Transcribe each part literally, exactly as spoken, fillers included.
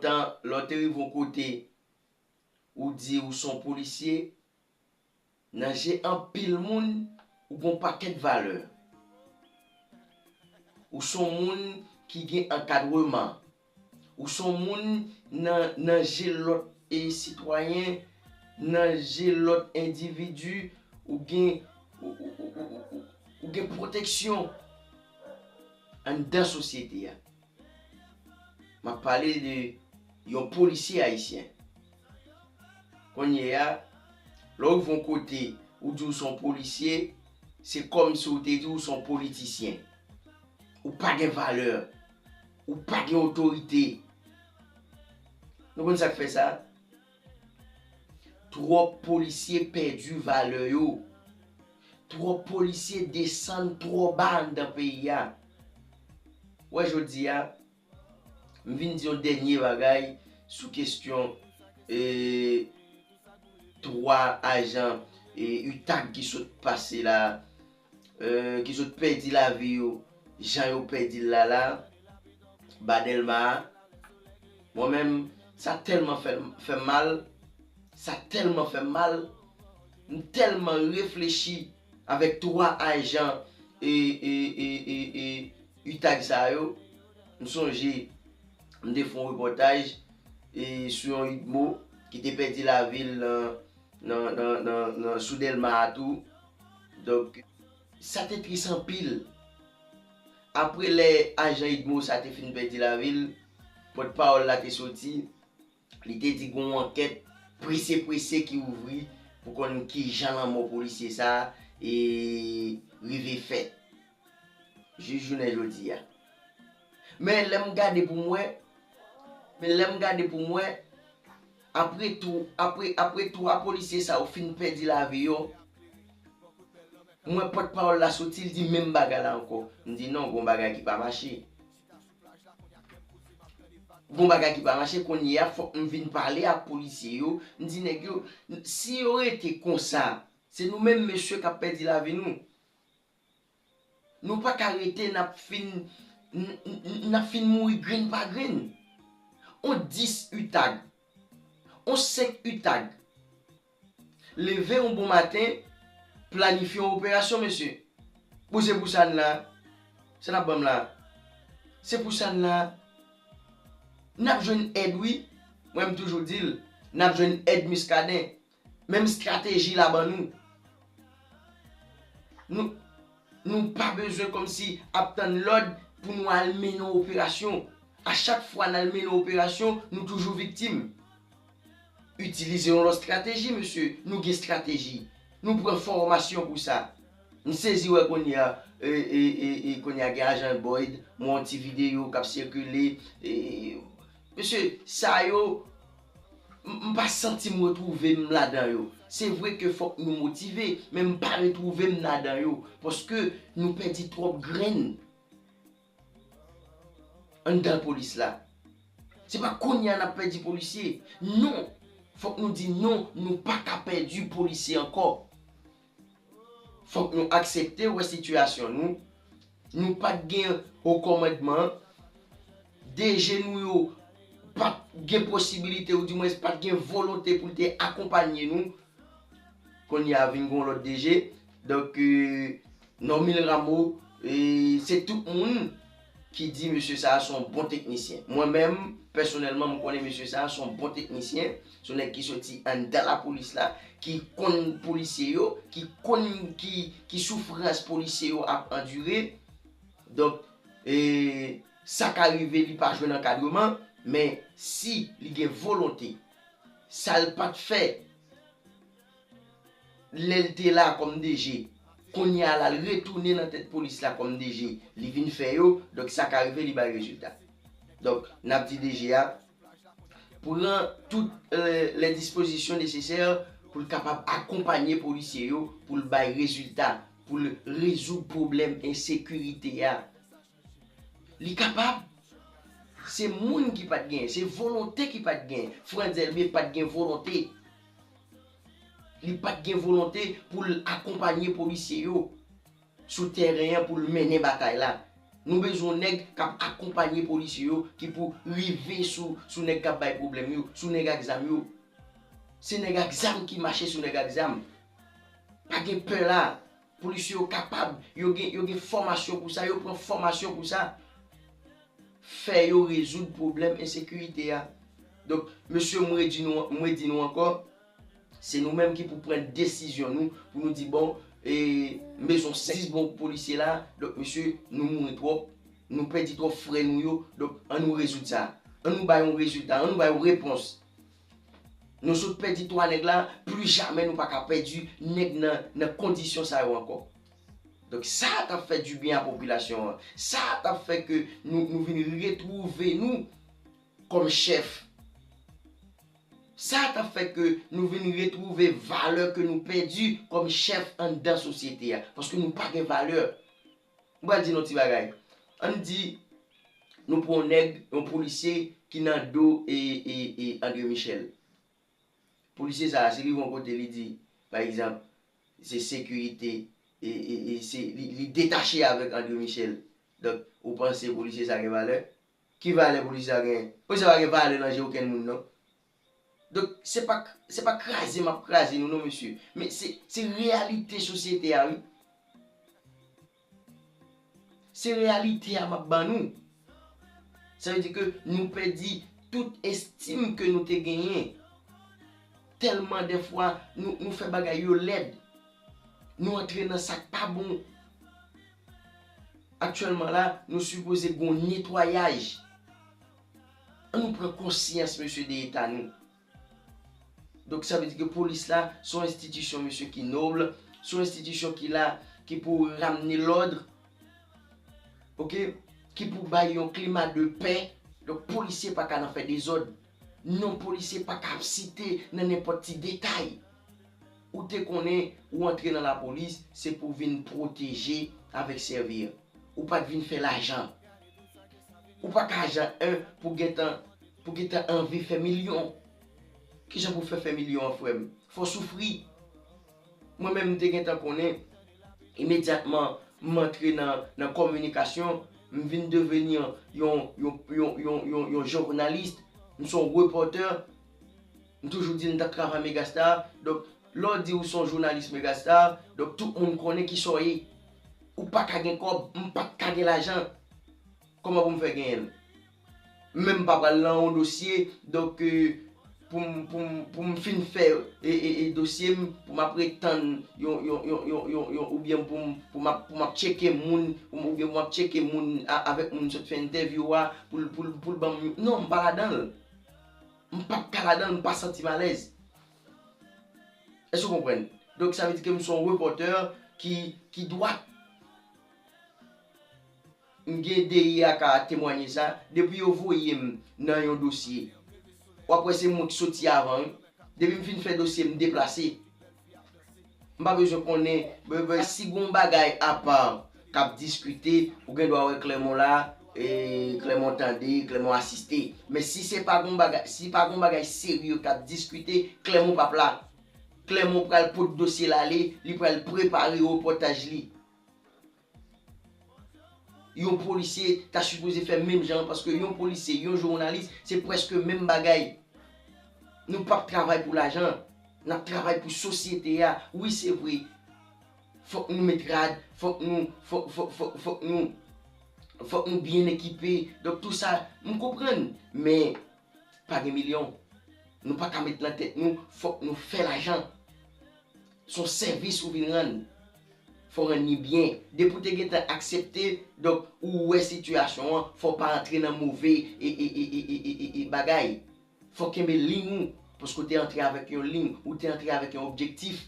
Tan lè w te rive yon kote, ou di ou se yon polisye, nan je anpil moun, ou gen yon pakèt valè. Ou se yon moun ki gen ankadreman. Ou se yon moun nan, nan je lòt e sitwayen, nan je lòt endividi, ou gen, ou, ou, ou, ou, ou, ou gen pwoteksyon anndan sosyete a. M ap pale de yon polisye ayisyen. Kounye a, lè w rive yon kote, ou di w se yon polisye, se kòmsi w te di w se yon politisyen. Ou pa gen valè. Ou pa gen otorite. Nou konn sa k fè sa? Twòp polisye pèdi valè yo. Twòp polisye desann twò ba anndan peyi a. Wè, jodi a, m vin di yon dènye bagay sou kesyon, e, twa ajan, e, UTAG ki sot pase la, e, ki sot pèdi lavi yo, jan yo pèdi l la la, ba Dèlma a. Mwen menm, sa tèlman fè, fè m mal, sa tèlman fè m mal, m tèlman reflechi avèk twa ajan e, e, e, e, e, UTAG sa yo. M sonje, m te fè yon repòtaj, e, sou yon UDMO ki te pèdi lavi l nan, nan, nan, nan, nan, sou Dèlma a tou. Donk, sa te tris anpil. Apre lè ajan UDMO sa te fin pèdi lavi l, pòtpawòl la te soti, li te di gen yon ankèt prese prese ki ouvri pou konn kijan lanmò polisye sa a, e, rive fèt jis jounen jodi a. Men lè m gade pou m wè, men lè m gade pou m wè, apre tou, apre, apre twa polisye sa yo fin pèdi lavi yo, m wè pòtpawòl la soti, l di menm bagay la ankò. M di non, gon bagay ki pa mache. Gon bagay ki pa mache, kounye a fòk m vin pale ak polisye yo. M di nèg yo, si yo rete konsa, se nou menm mesye k ap pèdi lavi nou. Nou pa ka rete n ap fin, n, n, n, n ap fin mouri grenn pa grenn. On dis UTAG, on senk UTAG leve yon bon maten, planifye yon operasyon, mesye. Bon, se pou sa n la. Sa n ap ban m la. Se pou sa n la. N ap jwenn èd, wi. Mwen, m toujou di l, n ap jwenn èd Muscadin. Menm estrateji la ban nou. Nou, nou pa bezwen kòmsi ap tann lòd pou nou al mennen yon operasyon. A chak fwa n al mennen yon operasyon, nou toujou viktim. Itilize yon lòt estrateji, mesye. Nou gen estrateji. Nou pran fòmasyon pou sa. M sezi wè kounye a, e, e, e, e, kounye a gen ajan Boyd, m wè yon ti videyo k ap sikile. E, mesye, sa yo, m, m pa santi m retwouve m ladan yo. Se vre ke fòk nou motive, men m pa retwouve m ladan yo. Paske nou pèdi twòp grenn anndan polis la. Se pa kounye a n ap pèdi polisye. Non. Fòk nou di non, nou pa ka pèdi polisye ankò. Fòk nou aksepte wè sitiyasyon nou. Nou pa t gen wo kòmandman. DG nou yo pa t gen posibilite, oudimwens pa t gen volonte pou l te akonpanye nou. Kounye a vin gen yon lòt DG. Donk, e, Normil Rameau, e, se tout moun ki di mesye sa a se yon bon teknisyen. Mwen menm, pèsonèlman, m konnen mesye sa a se yon bon teknisyen. Se yon nèg ki soti anndan lapolis la, ki konn polisye yo, ki konn ki, ki soufrans polisye yo ap andire. Donk, e, sa ka rive li pa jwenn ankadreman, men si li gen volonte, sa l pa t fè lè l te la kòm DG, kounye a la l retounen nan tèt polis la kòm DG, li vin fè yo, donk sa ka rive li bay rezilta. Donk, n ap di DG a, pran tout, e, lè dispozisyon nesesè pou l kapab akonpanye polisye yo, pou l bay rezilta, pou l rezoud pwoblèm ensekirite a. Li kapab. Se moun ki pa t gen, se volonte ki pa t gen. Frantz Elbé pa t gen volonte. Li pa t gen volonte pou l akonpanye polisye yo sou tèren an pou l mennen batay la. Nou bezwen yon nèg k ap akonpanye polisye yo, ki pou rive sou, sou nèg k ap bay pwoblèm yo, sou nèg ak zam yo. Se nèg ak zam ki mache sou nèg ak zam. Pa gen pè la. Polisye yo kapab, yo gen, yo gen fòmasyon pou sa, yo pran fòmasyon pou sa. Fè yo rezoud pwoblèm ensekirite a. Donk, mesye, mwen di nou, mwen di nou ankò, se nou menm ki pou pran desizyon nou, pou nou di, bon, e, m bezwen senk, dis bon polisye la, donk, mesye, nou mouri twòp, nou pèdi twòp frè nou yo, donk, ann nou rezoud sa. Ann nou bay yon rezilta, ann nou bay yon repons. Nou sot pèdi twa nèg la, pli jamè nou pa ka pèdi nèg nan, nan kondisyon sa yo ankò. Donk, sa t ap fè dibyen a popilasyon an. Sa t ap fè ke nou, nou vin retwouve nou kòm chèf. Sa t ap fè ke nou vin retwouve valè ke nou pèdi kòm chèf anndan sosyete a. Paske nou pa gen valè. M pral di nou ti bagay. Ann di, nou pran yon nèg, yon polisye ki nan do e, e, e André Michel. Polisye sa a, si li voye yon kote, li di, pa egzanp, se sekirite, e, e, e se, li, li detache avèk André Michel. Donk, ou panse polisye sa gen valè? Ki valè polisye sa genyen? Polisye sa pa gen valè nan je okenn moun, non. Donk, se pa, se pa kraze m ap kraze nou, non, mesye. Men se, se reyalite sosyete a, wi. Se reyalite a m ap ban nou. Sa vle di ke nou pèdi tout estim ke nou te genyen. Tèlman dèfwa nou, nou fè bagay yo lèd. Nou antre nan sa k pa bon. Aktyèlman la, nou sipoze gen yon netwayaj. Ann nou pran konsyans, mesye, de eta nou. Donk, sa vle di ke polis la, se yon enstitisyon, mesye, ki nòb, se yon enstitisyon ki la, ki pou ramne lòd, oke, ki pou bay yon klima de pè. Donk, polisye pa ka nan fè dezòd. Non, polisye pa ka ap site nan nenpòt ti detay. Ou te konnen, ou antre nan lapolis, se pou vin pwoteje avèk sèvi. Ou pa t vin fè lajan. Ou pa ka ajan en pou gentan, pou gentan anvi fè milyon. Kijan pou fè fè milyon an, frè m? Fò w soufri. Mwen menm, m te gentan konnen, imedyatman m antre nan, nan kominikasyon, m vin deveni yon, yon, yon, yon, yon, yon, yon jounalis, m se yon repòtè. M toujou di m t ap travay Megastar. Donk, lè w di ou se yon jounalis Megastar, donk tout moun konnen kisa w ye. Ou pa ka gen kòb, m pa t ka gen lajan. Kòman pou m fè genyen l? Men m pa pral nan yon dosye, donk, e, pou m, pou m, pou m fin fè, e, e, e, dosye m, pou m apre tann yon, yon, yon, yon, yon, yon, oubyen pou m, pou m ap, pou m ap tcheke moun, pou m, oubyen pou m ap tcheke moun a, avèk moun m sot fè entèvyou a, pou l, pou l, pou l ban m yon, non, m pa ladan l. M p ap ka ladan l, m pa santi m alèz. Èske w konprann? Donk, sa vle di ke m se yon repòtè ki, ki dwat. M gen D I a ka temwanye sa. Depi yo voye m nan yon dosye, w ap wè se mwen ki soti avan, wi. Depi m fin fè dosye, m deplase. M pa bezwen konnen, bebe, si gon bagay apa k ap diskite, ou gen dwa wè Clermont la, e, Clermont tande, Clermont asiste. Men si se pa gon bagay, si pa gon bagay serye k ap diskite, Clermont p ap la. Clermont pral pot dosye l ale, li pral prepare repòtaj li. Yon polisye ta sipoze fè menm jan an, paske yon polisye, yon jounalis, se prèske menm bagay. Nou p ap travay pou lajan, n ap travay pou sosyete a. Wi, se vre, fòk nou met rad, fòk nou, fòk, fòk, fòk, fòk nou, fòk nou byen ekipe. Donk, tou sa, m konprann, men pa gen milyon. Nou pa ka met nan tèt nou, fòk nou fè lajan. Se yon sèvis ou vin rann. Fò w rann li byen. Depi w te gentan aksepte, donk, ou wè sitiyasyon an, fò w pa antre nan move e, e, e, e, e, e, e, e bagay. Fò w kenbe liy ou, paske w te antre avèk yon liy, ou te antre avèk yon objektif.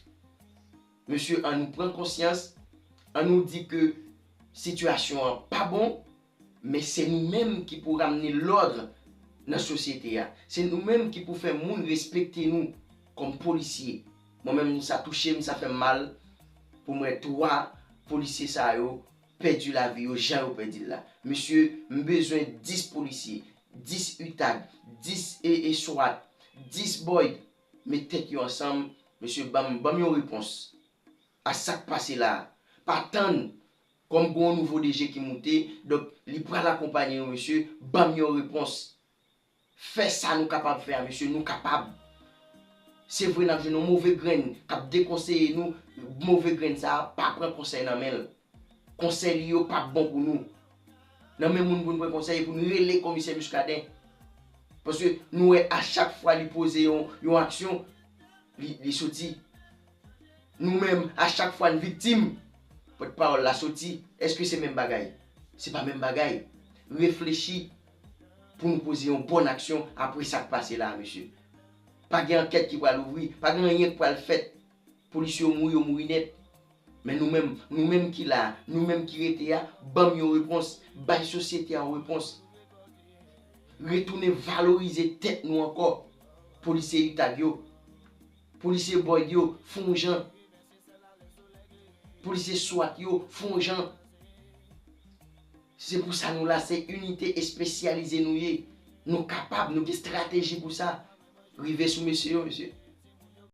Mesye, ann nou pran konsyans, ann nou di ke sitiyasyon an pa bon, men se nou menm ki pou ramne lòd nan sosyete a. Se nou menm ki pou fè moun respekte nou kòm polisye. Mwen menm, sa touche m, sa fè m mal pou m wè twa polisye sa yo pèdi lavi yo jan yo pèdi l la. Mesye, m bezwen dis polisye, dis utag, dis e, e swat, dis Boyd, met tèt yo ansanm, mesye, ban m, ban m yon repons a sa k pase la a. Pa tann Kòm gen yon nouvo D G ki moute, donk li pral akonpanye yo, mesye, ban m yon repons. Fè sa nou kapab fè a, mesye, nou kapab. Se vre n ap jwenn yon move grenn k ap dekonseye nou, move grenn sa a, pa pran konsèy nan men l. Konsèy li yo p ap bon pou nou. Nan men moun pou n pran konsèy, pou n rele komisè Muscadin. Paske nou wè a chak fwa li poze yon, yon aksyon, li, li soti. Nou menm, a chak fwa n viktim, pòtpawòl la soti. Èske se menm bagay? Se pa menm bagay. Reflechi pou nou poze yon bòn aksyon apre sa k pase la a, mesye. Pa gen ankèt ki pral ouvri, pa gen anyen k pral fèt. Polisye yo mouri, yo mouri nèt. Men nou menm, nou menm ki la a, nou menm ki rete a, ban m yon repons, bay sosyete a yon repons. Retounen valorize tèt nou ankò. Polisye UTAG yo, polisye Boyd yo, fè yon jan. Polisye SWAT yo, fè yon jan. Se pou sa nou la, se inite espesyalize nou ye. Nou kapab, nou gen estrateji pou sa. Rive sou mesye yo, mesye.